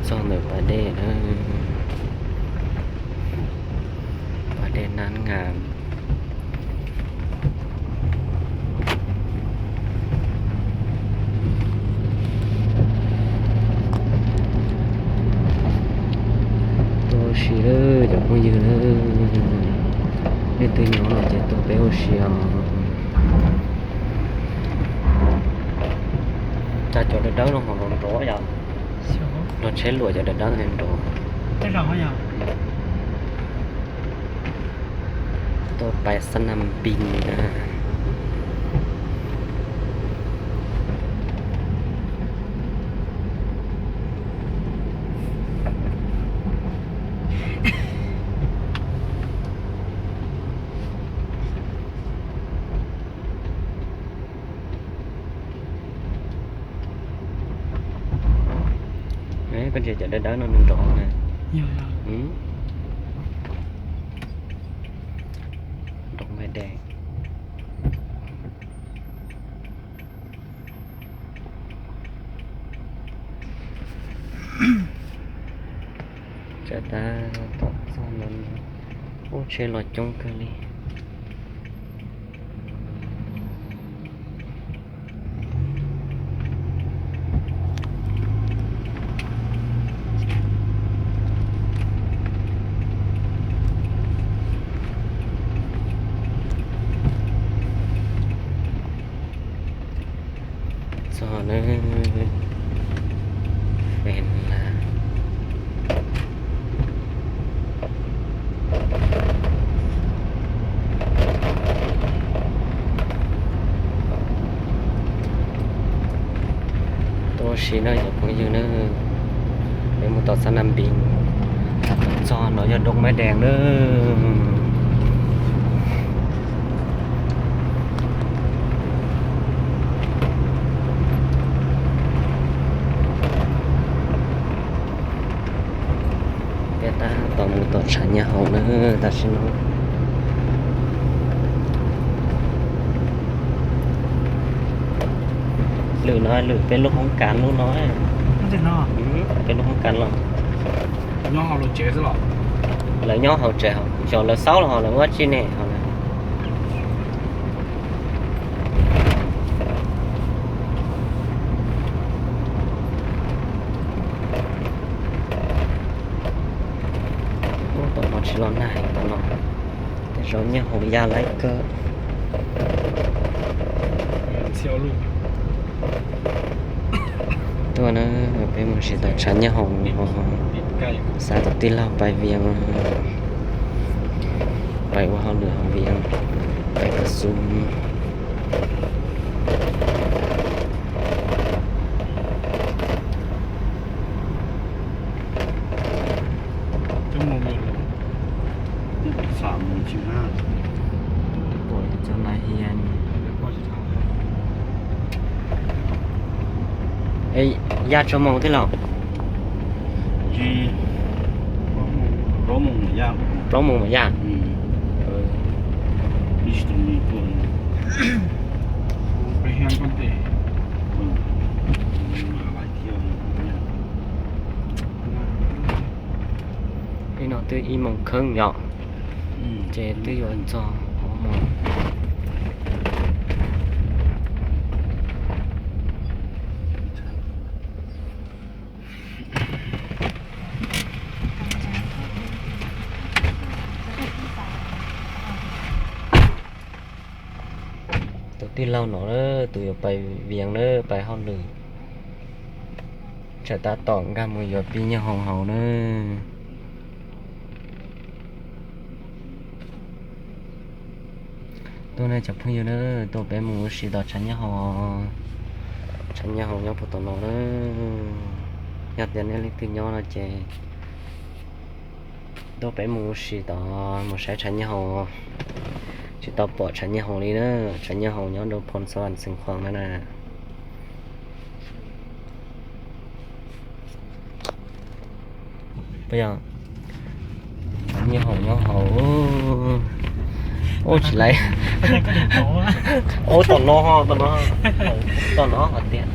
Txog ntawm pas dej na, pas dej Nab Ngas. Tuaj ua si lawm cov phooj ywg na, leej twg nyob no ces tuaj peb ua si os. Cas cov dawb dawb no ho nrov nrov yom? Nrog tsheb luam cov dawb dawb nrov. Tuaj pais Xab Nam Npis na. Koj ntsia cov dawb dawb no nws nrov na. Nrov npaim dej. Tsam tab tom txog no, ub, tsheb los coob kawg li. Txog na, pem na. Tuaj ua si na cov phooj ywg na, peb mus tom Xab Nam Npis, txog no yog Doo Mab Dees na. Peb tab tom mus tom tshav nyiaj hoom na, tam sim no lwm no lwm peb lub hoob kas lub no, peb lub hoob kas los. Lawv nyob hauv tsev, xyov lawv xauj los ho lawv ua tsi ne ho. Ub, tom no tsis los nag heev tom no, tej zaum nyiaj hoom ya laib kawg. Tuaj na, peb mus siv tom tshav nyiaj hoom, xa tus tij laug pais Vias, pais ua hauj lwm hauv Vias, pais kov xub. Ya tso moos thiab los? Plaub moos mas ya. Ib no twb ib moos kheeb yom, ces twb yuav txog ob moos. Tus tij laug no, tus yuav pais Vias na, pais hauj lwm, tsam tab tom nkag mus yuav pib nyiaj hoom hauv na. Tuaj nej cov phooj ywg na, tuaj peb mus ua si tom tshav nyiaj hoom. Tshav nyiaj hoom nyob puag tom no na. Yog tias nej leej twg nyob no ces tuaj peb mus ua si tod, mus saib tshav nyiaj hoom. Tsis tau pom tshav nyiaj hoom li na. Tshav nyiaj hoom nyob rau Phoo Xas Vas, Xeev Khuam na na. Puas yog? Tshav nyiaj hoom nyob hauv. Ub, tsis laib. Ub, tom no, tom no, tom no hov tiag.